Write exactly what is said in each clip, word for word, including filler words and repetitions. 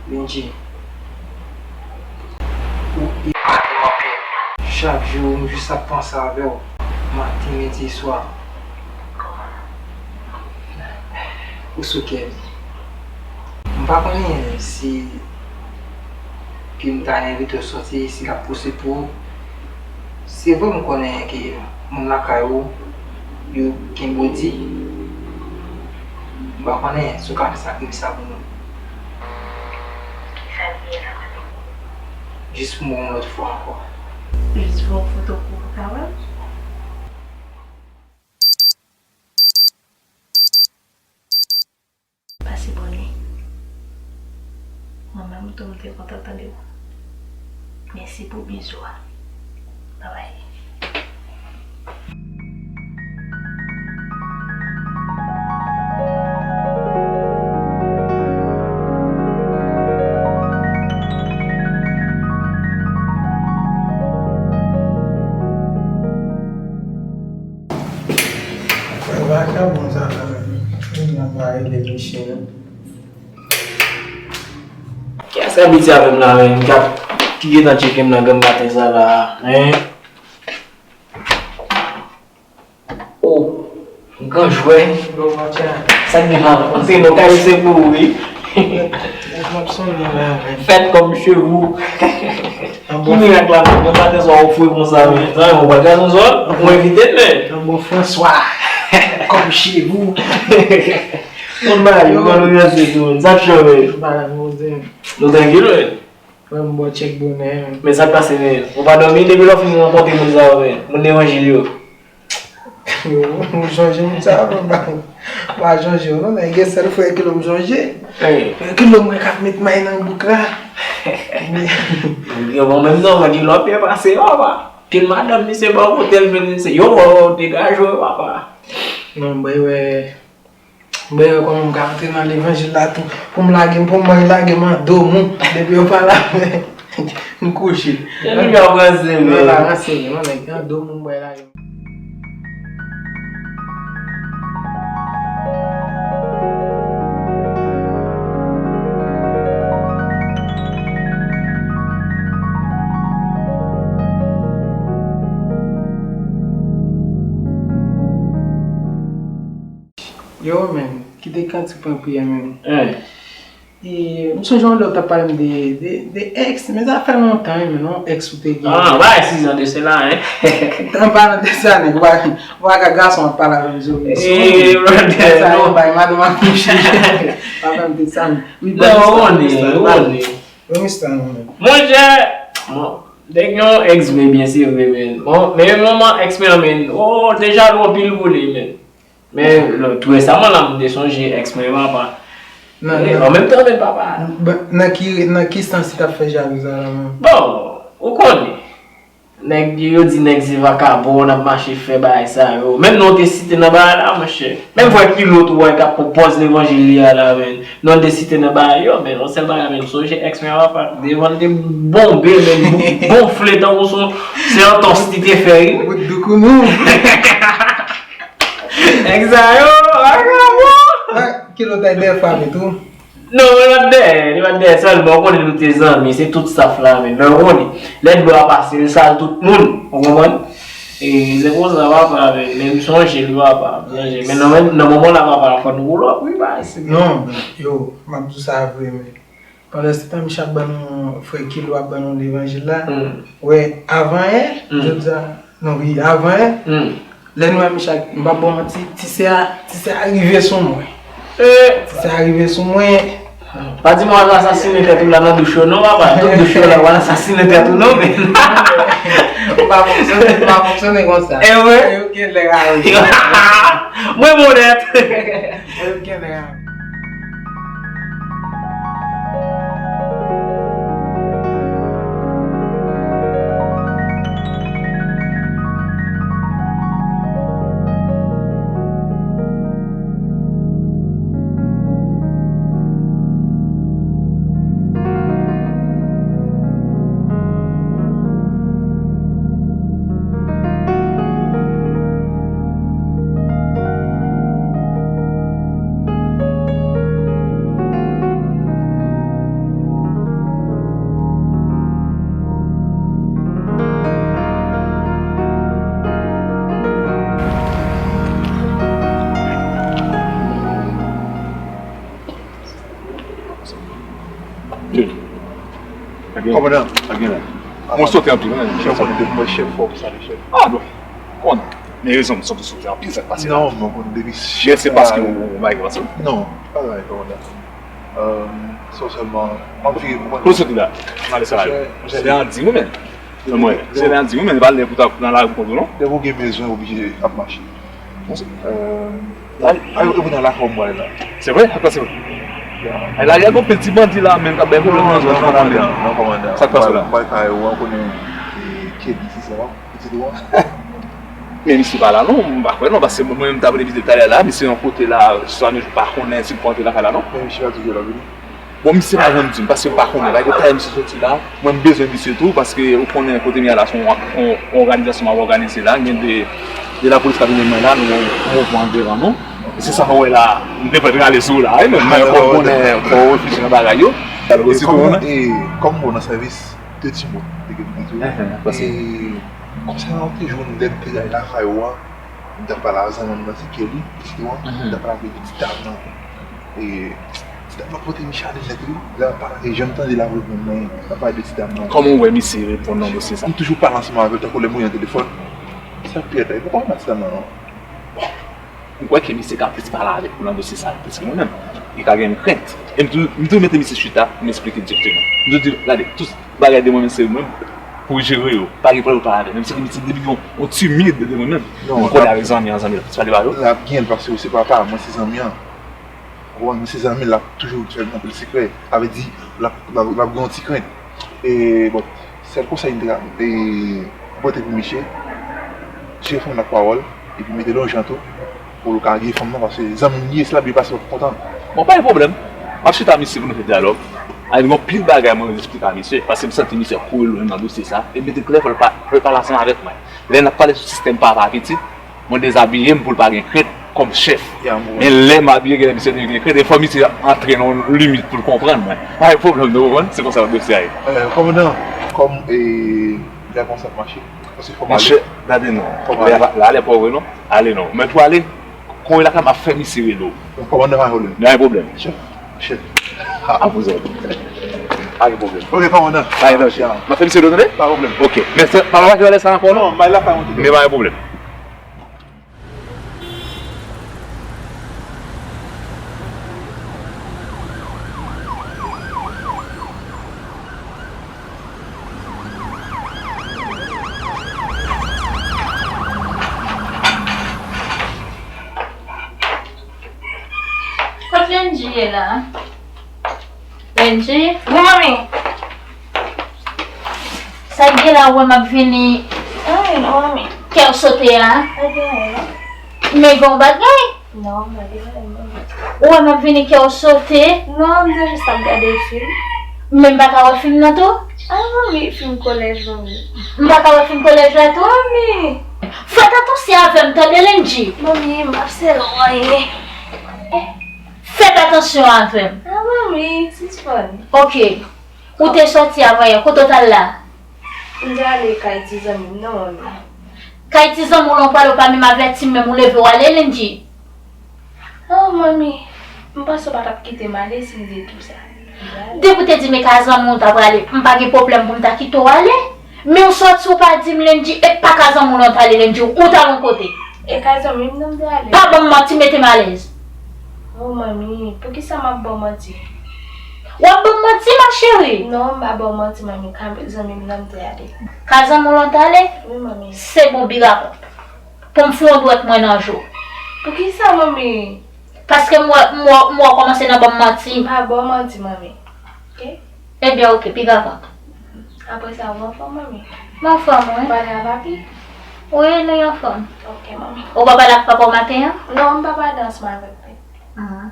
Benji, ou epate m anpil. Chak jou, m jis ap panse avè w. Maten, midi, swa. Ou sou kè m. M pa konnen si ke m ta envite w soti, si l ap posib pou ou. Se vre, m konnen ke moun lakay ou, yo kenbe w di. M pa konnen si w ka fè sakrifis sa pou nou. Jis pou m wè w yon lòt fwa ankò. Jis pou yon foto pou w ka wè m? Pase bòn nuit. Mwen menm tou, m te kontan tande w. Mèsi pou bizou a. Babay. Frè vakabon sa la menm. Moun nan pa rele mesye non. Kiyès k abitye avè m la menm? Ki ap, ki gentan tcheke m nan granm maten sa la, hein? Oh, gran jwè. Sa k gen la? Antre non, kay se pou ou, wi. Fèt kòm chevou. Ki mirak la menm? Yon maten sa w fre konsa, men. Sa yon bagay konsa, ou envite m, men. Yon bon François. Kòm chevou. Moun ba yo, ban nou yon se tou. Sa k chòve? Nou trankil, wi. Frè m, bon tchèk bonè, men. Men sa k pase, men? Ou pa dòmi depi lè w fin rankontre moun sa yo, men? Moun levanjil yo. Yo, m sonje moun sa yo, men m pa, m pa sonje yo, non, men gen sèl frè Kilo m sonje. Frè Kilo m wè k ap met may nan bouk la. Yo, bon, menm non, mwen gen lòt pye pase yo, papa. Pil madanm misye bò kote l, men se yo, bon, degaje w, papa. Non, mwen wè. Ben, kòman m ka antre nan levanjil la tou? Pou m lage m, pou m mwen lage m an do moun. Depi yo pale avè m, m kouche. Depi yo ranse, men. Yo pa ranse, non, nèg an do moun, mwen lage m. Yo, men, kite kantik pran priyè, men. E, m sonje yon lè w t ap pale m de, de, de ex, men sa fè lontan, men yon ex ou te gen. Ah, bagay sis an de sela, hein. An palan de sa, nèg, ou pa, ou pa ka gason ap pale avè m sou, sou, e, brother, sa, non. Bay madanm akouche. Pa fè m de sa, men. Wi, non, ou konnen, ou konnen. Monchè, bon, nèg yon ex vre byen, se vre, men. Bon, men manman ex mwen an, men, oh, te jalou anpil pou li, men. Men, lè, tou resaman la, m te sonje ex mwen, papa. Nan, e, nan, an menm tan, men, papa. Nan ki, nan ki sans li t ap fè jalou sa la, menm? Bon, ou konnen. Nèg, yo di nèg se vakabon, ap mache fè bagay sa yo. Menm non te site nan bagay la, monchè. Menm frè Kilo tou, wè, k ap pran pòz levanjil li a la, men. Non te site nan bagay yo, men yon sèl bagay, men, m sonje ex mwen an, papa, devan l te bonbe, men, bon, gonfle tankou se yon, se yon tòs li te fè, wi. Bout doukounou. Nèg sa yo, a, bravo. Kilo tay dèyè frape tou. Non, li pa t dèyè, li pa t dèyè sèlman, ou konnen nou te zanmi, se tout staff la, men, men ou konnen, lè dlo a pase, l sal tout moun, ou konprann? E se konsa, papa, men, men m sonje l, papa, m sonje, men nan, nan moman la, papa, fò n woule, wi, baz. Non, men, yo, m ap di w sa vre, men. Pandan se tan, misye ap ban nou, frè Kilo ap ban nou levanjil la. Wè, avan yè, jodi a, non, wi, avan yè, lè nou wè misye ak, m p ap ba w manti, ti sè a, ti sè a rive sou mwen. Ti sè a rive sou mwen. Pa di m w al asasinen tèt ou la nan douch yo non, papa. Tout douch yo la, w al asasinen tèt ou non, men. Ou pa fonksyone, ou pa fonksyone konsa. E vre? Yo genlè rayi. Mwen onèt. Yo genlè rayi. Kòmandan. Mwen sote anpil, wi. Chèf, mwen, chèf, fò sa, chèf. Ah, bon. Kòmandan. Men rezon, mwen sote, sote anpil, sa k pase la? Non, mwen konn depi chèf. Se paske ou bay kòmanse? Non, pa bay kòmandan. Euh, sa sèlman, m ap vire pou mwen. Kote w soti la? M ale sa la. Jè de an di mwen menm. Mwen, jè de an di mwen menm, pa lè pou ta nan lari pou kont ou, non. Depi w gen bezwen, oblije ap mache. Bon, se, euh, ay, ay, ou nan lakòm mwen la. Se vre? Sa k pase? Ay, la, gen yon pil ti bandi la, menm k ap bay pwoblèm nan zòn nan, kòmandan. Non, kòmandan. Sa k pase la? Bay kay ou an, konnen, e, Kelly, se sa, pitit ou an. Men misye pa la non, m pa kwè non, paske mwen menm m t ap revizite talè la, misye yon kote la, swa nou pa konnen si l pa antre lakay la non. Men misye pa toujou la vini. Bon, misye pa janm di m, paske m pa konnen, bagay yo talè misye soti la, mwen m bezwen misye tou, paske ou konnen kote m ye a la, se yon, yon, yon òganizasyon m ap òganize la, gen de, de lapolis k ap vin mwen la, nou yon mouvman devan nou. E se sa fè w wè la, m te prèt rale sou ou la, wi, men mwen fò w konnen, fò w reflechi nan bagay yo. Osi tou, e, kòm ou nan sèvis, de timoun, de gen de timoun. E konsènan yon ti jou, m te, m te gade lakay ou an, m t ap pale a zanmi m nan, se Kelly, pitit ou an, m t ap pale avèk ti dam nan. E ti dam nan pote m chale nèt, wi. Lè m ap pale avè l, jan m tande l ap reponn mwen, l ap pale de ti dam nan. Kòman w wè misye reponn nan dosye sa? M toujou pale ansanm avè l, tankou lè m rele nan telefòn. Sa k pi rèd la, e poko wè ti dam nan, non. M kwè ke misye ka plis pale avèk ou nan dosye sa yo plis ke mwen menm. Li ka gen krent. E m tou, m tou mete misye chita pou m esplike l direkteman. M tou di l, gade, tout bagay de mwen menm se mwen pou jere yo. Pa gen pwoblèm ou pale avè l. Menm si misye depi yon, yon timid de mwen menm. M konnen avèk zanmi an, zanmi l ap plis pale ba yo. L ap gen l paske ou se papa, mwen se zanmi an. Ou konprann, mwen se zanmi l, l ap toujou fè m anpil sekrè. Sa vle di, l ap, l ap, l ap gen yon ti krent. E, bon, sèl konsèy m te ka, e, pote pou misye, jere fanm nan ak pawòl, epi mete l yon jan tou, pou l ka gide fanm nan, paske zanmi m li ye, se l ap byen pase, w ap kontan. Bon, pa gen pwoblèm. M ap chita misye pou nou fè dyalòg. A, gen anpil bagay mwen esplike a misye, paske m santi misye ap kouri lwen nan dosye sa, e mete klè, fò l pa, fò l pale ansanm avèk mwen. Lè n ap pale sou sistèm papa pitit, mwen dezabiye m pou l pa gen krent kòm chèf. Men lè m abiye, gen lè misye te gen krent, e fò misye antre nan yon limit pou l konprann mwen. Pa gen pwoblèm, nou konprann? Se konsa dosye a ye. Eh, kòmandan, kòm, eh, lè konsa ap mache, paske fò m ale. Monchè, gade non. Fò m ale. Lè, lè, lè pa vre non. Ale non. Mèt ou ale, kouri lakay m ap fè misye rele w. Kòmandan, pa gen pwoblèm. Pa gen pwoblèm. Chèf, chèf. A, a pou zòt. Pa gen pwoblèm. Ok, kòmandan. Pa gen danje. M ap fè misye rele w, tande? Pa gen pwoblèm. Ok. Men se, pa, pa, pa, lè sa ankò non. Non, bay lakay mwen tou. Men pa gen pwoblèm. Kot Lendji ye la? Lendji? Wi, manmi. Sa k gen la, ou wè m ap vini. Ay, manmi. Kè w sote a? Pa gen anyen, non. Men gen yon bagay? Non, pa gen anyen, manmi. Ou wè m ap vini, kè w sote? Non, m te jis ap gade fim. Men m pa ka wè fim nan tou? Ah, manmi, fim kolèj, manmi. M pa ka wè fim kolèj la tou? Manmi! Fèt atansyon avè m, tande, Lendji? Manmi, m ap sèl anyen. Fèt atansyon avè m. Ah, manmi, sispann. Ok. Ou te sòti avanyè. Kote w t al la? M te ale kay ti zanmi m nan, manmi. Kay ti zanmi w lan w prale, ou pa menm avèti m menm, ou leve w ale, Lendji? Oh, manmi, m panse w pa t ap kite m ale si m te di w sa. Depi w te di m e kay zanmi w ta prale, m pa gen pwoblèm pou m ta kite w ale. Men w sòti, w pa di m, Lendji, e pa kay zanmi w lan w t ale, Lendji, ou t al yon kote. E kay zanmi m nan m te ale. Pa ban m manti, mete m alèz. Oh, manmi, poukisa m ap ba w manti? W ap ban m manti, ma chérie? Non, m pa ba w manti, manmi, kay zanmi m nan m te ale. Kay zanmi w lan w t ale? Wi, manmi. Se bon, bira kont. Pou m fè yon dwèt mwen nan je w. Poukisa, manmi? Paske m wè, m wè, m wè w kòmanse nan ban m manti. M pa ba w manti, manmi. Ok? Ebyen, ok, piga kont. Apre sa, ou anfòm, manmi? M anfòm, wi. Ou pale a papi? Wi, nou anfòm. Ok, manmi. Ou pa pale ak papa w maten an? Non, m pa pale ansanm avèk li. Ah.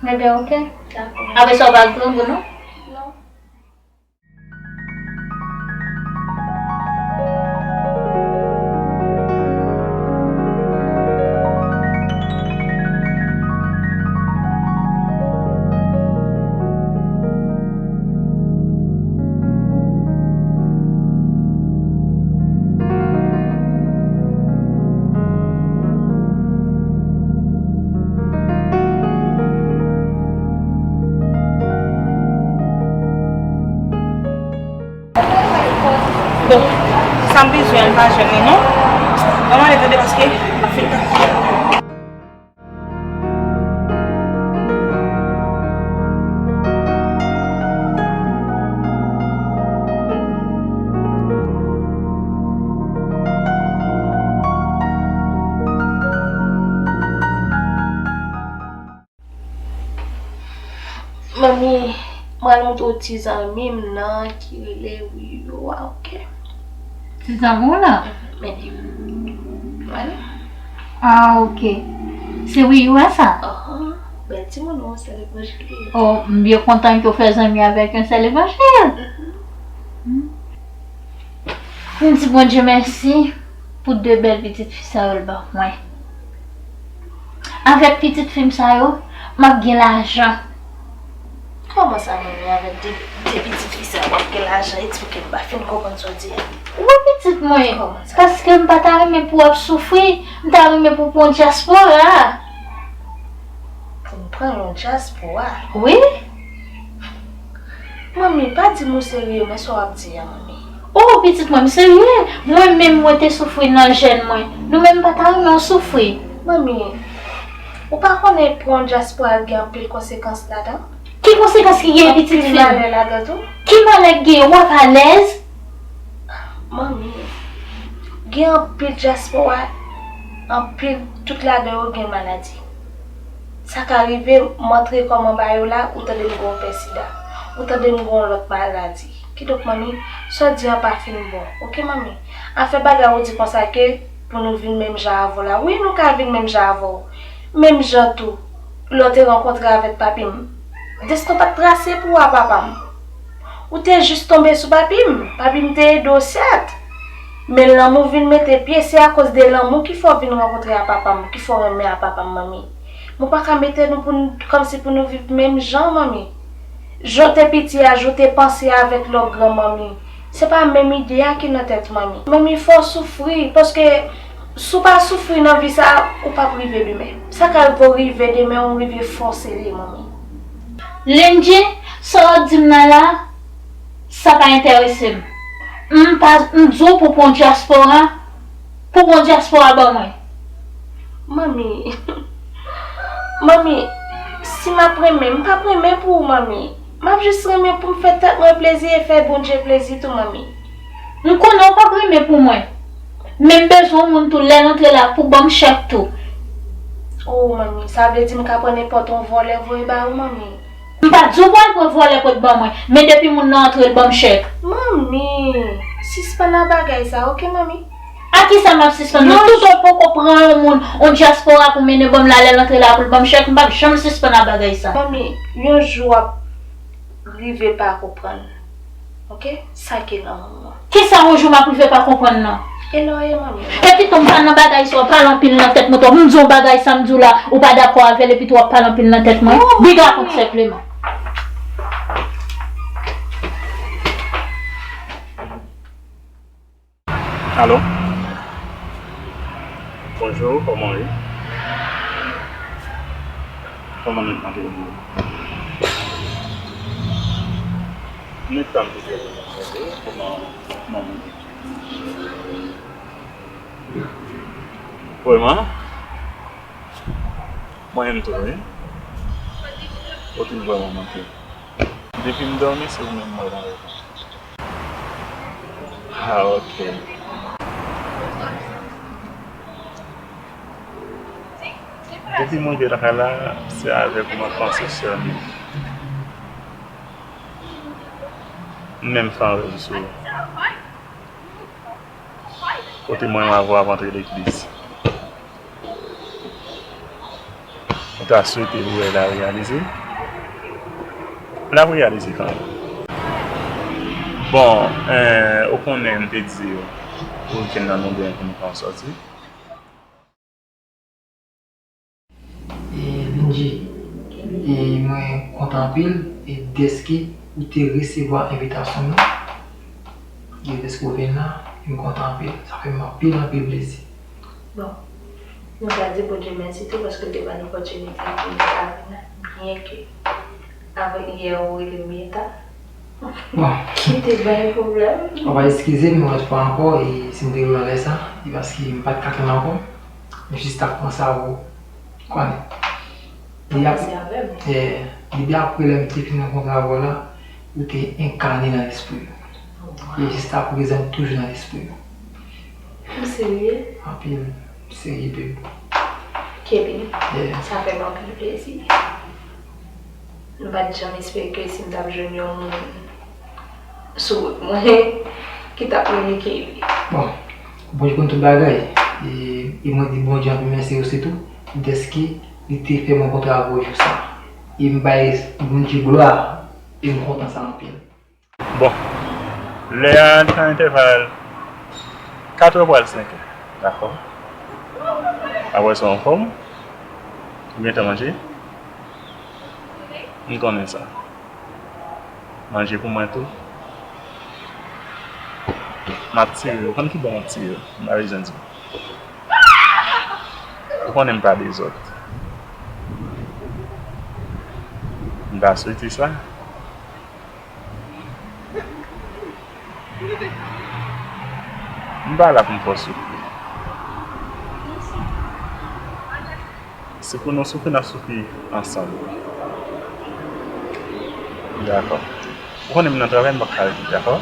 Ebyen, ok. Dakò. Apre sa, ou pa grangou, non? Non. Bon, sa m bezwen an, m pa jwenn li non. Ban m ale tande paske l ap fin tande. Manmi, m pral montre w ti zanmi m nan ki rele Wiyo a, oke? Ti zanmi w lan? Mhm, men li. Wè l? Ah, oke. Se Wiyo a sa? Ahan, bèl timoun ou, sè levanjil. Oh, m byen kontan ke w fè zanmi avèk yon sè levanjil. Mhm. Hmm. M di Bondye mèsi pou de bèl pitit fi sa yo l ban mwen. Avèk pitit fi m sa yo, m ap gen lajan. Kòman sa, manmi, avèk de, de pitit fi sa yo, w ap gen lajan? Eksplike m, m pa fin konprann sa w di a. Wi, pitit mwen, kòman sa? Paske m pa ta renmen pou w ap soufri, m ta renmen pou w pran dyaspora. Pou m pran yon dyaspora? Wi. Manmi, pa di m ou serye, men sa w ap di a, manmi. Oh, pitit mwen, m serye. Mwen menm, mwen te soufri nan jèn mwen. Nou menm pa ta renmen w soufri. Manmi, ou pa konnen pran dyaspora gen anpil konsekans ladan? Ki konsekans ki gen, pitit fi m? Anpil malè ladan tou. Ki malè k gen? W ap alèz? Manmi, gen anpil dyaspora, anpil, tout ladan yo gen maladi. Sa ka rive, m antre kò m anba yo la, ou tande m gen yon pè sida, ou tande m gen yon lòt maladi. Kidonk, manmi, sa w di an pa fin bon. Oke, manmi? Afè bagay ou di konsa ke pou nou vin menm jan avè w la. Wi, nou ka vin menm jan avè w. Menm jan tou, lè w te rankontre avèk papi m, desten w pa t trase pou w a papa m. Ou te jis tonbe sou papi m. Papi m te ede w, sèt. Men lanmou vin mete pye, se akoz de lanmou ki fè w vin rankontre a papa m, ki fè w renmen a papa m, manmi. Mwen pa ka mete nou pou n, kòmsi pou nou viv menm jan, manmi. Jan w te piti a, jan w te panse avèk lòt granmanmi, se pa menm ide a ki nan tèt manmi. Manmi, fò w soufri, paske si w pa soufri nan vi sa a, ou p ap rive demen. Sa ka rive w rive demen, ou rive fòse li, manmi. Lindji, sa w ap di m nan la, sa pa enterese m. M pa, m di w pou pran dyaspora, pou pran dyaspora ban mwen. Manmi, manmi, si m ap renmen, m p ap renmen pou ou, manmi. M ap jis renmen pou m fè tèt mwen plezi e fè Bondye plezi tou, manmi. M konnen w p ap renmen pou mwen. Men m bezwen yon moun tou lè l antre la pou ban m chèk tou. Oh, manmi, sa vle di m ka pran nenpòt yon vòlè voye ba ou, manmi? M pa di w pral pran vòlè pou l ban mwen, men depi moun nan antre, l ban m chèk. Manmi, sispann a bagay sa, oke, manmi? A kisa m ap sispann? Non, toutan w poko pran yon moun, yon dyaspora pou mennen ban m la, lè l antre la pou l ban m chèk, m p ap janm sispann a bagay sa. Manmi, yon jou w ap rive pa konprann. Oke? Sa ki lanmou an. Kisa yon jou m ap rive pa konprann nan? E lè w ye, manmi? Epi tou, m pa nan bagay sa, w pale anpil nan tèt mwen twòp. M di w bagay sa, m di w la, ou pa dakò avè l, epi tou w ap pale anpil nan tèt mwen. Non, biga kont manmi. Senpleman. Alo? Bonjou, kòman w ye? Kòman nou tande w? Mwen tann pou jere mwen, kòman, kòman w ye? Vrèman? Mwen menm tou, wi. Ou te vrèman manke m. Depi m dòmi, se ou menm m wè nan rèv mwen. Ah, ok. Depi m rive lakay la, se avèk ou m ap panse sèlman. M menm fè yon rèv sou ou. Kote mwen avè w ap antre legliz. Ou ta swete pou rèv la reyalize? L ap reyalize kanmenm. Bon, eh, ou konnen m te di w, pou wikenn nan nou gen pou nou fè yon sòti. E, Lindji, e, mwen kontan anpil, e, dèske ou te resevwa envitasyon nou. E dèske ou vin la, e m kontan anpil. Sa fè m anpil, anpil plezi. Bon, nou ka di Bondye mèsi tou paske l te ba n opòtinite pou nou ta vin la. Byenke avan yè ou rele m byen ta, Bon. Ki te bay pwoblèm. Ou va eskize m yon lòt fwa ankò, e si m te rele w nan lè sa, e paske m pa t ka tann ankò. M jis t ap panse a ou. Konnen. Li ap, panse avè m. Yeah. Depi apre lè m te fin rankontre avè w la, ou te enkane nan lespri m. E jis ta prezan ou toujou nan lespri m. Ou serye? Anpil. M serye, babe. Kenbe. Yeah. Sa fè m anpil plezi. M pa t janm espere ke si m t ap jwenn yon moun sou wout mwen ki t ap renmen kenbe. Bon, Bondye konn tout bagay. E, e mwen di Bondye anpil mèsi osi tou, dèske li te fè m rankontre avè w jou sa. E m bay Bondye glwa, e m kontan sa anpil. Bon, lè a nan entèval katrè pral senk è. Dakò. Apre sa, anfòm? Ou gentan manje? M konnen sa. Manje pou mwen tou. M ap tire, ou konn ki bò m ap tire, m pa bezwen di w. Ou konnen m pa dezòd. M ta swete sa. M pa la pou m fè w soufri. Se pou nou soufri, n ap soufri ansanm. Dakò. Ou konnen m nan travay, m p ap ka rete, dakò?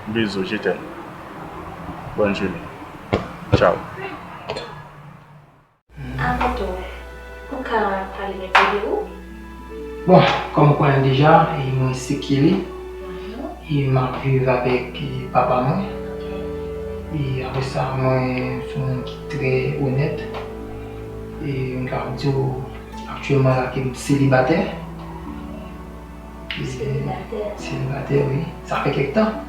Bisous, je t'aime. Bonne journée. Ciao. Avan tou, ou ka pale m enpe de ou? Bon, kòm ou konnen deja, e mwen se Kelly. Mhm. E m ap viv avèk, e, papa mwen. Ok. E apre sa, mwen se yon moun ki trè onèt. E m ka di w, aktyèlman la, ke m selibatè. Selibatè. Selibatè, wi. Sa fè kèk tan.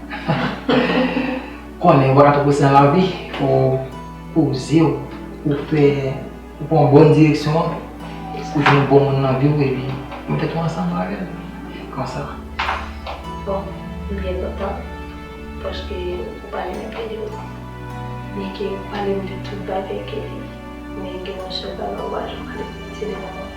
Konnen, ou pa ka twò prese nan lavi. Fò w poze w, ou fè, ou pran yon bòn direksyon an, ou jwenn yon bon moun nan vi w, epi ou met tèt ou ansanm avè l. Konsa. Bon, m byen kontan, paske ou pale m enpe de ou. Byenke ou pale m de tout bagay ke li, men gen yon sèl bagay ou pa janm pale m, se de lanmou.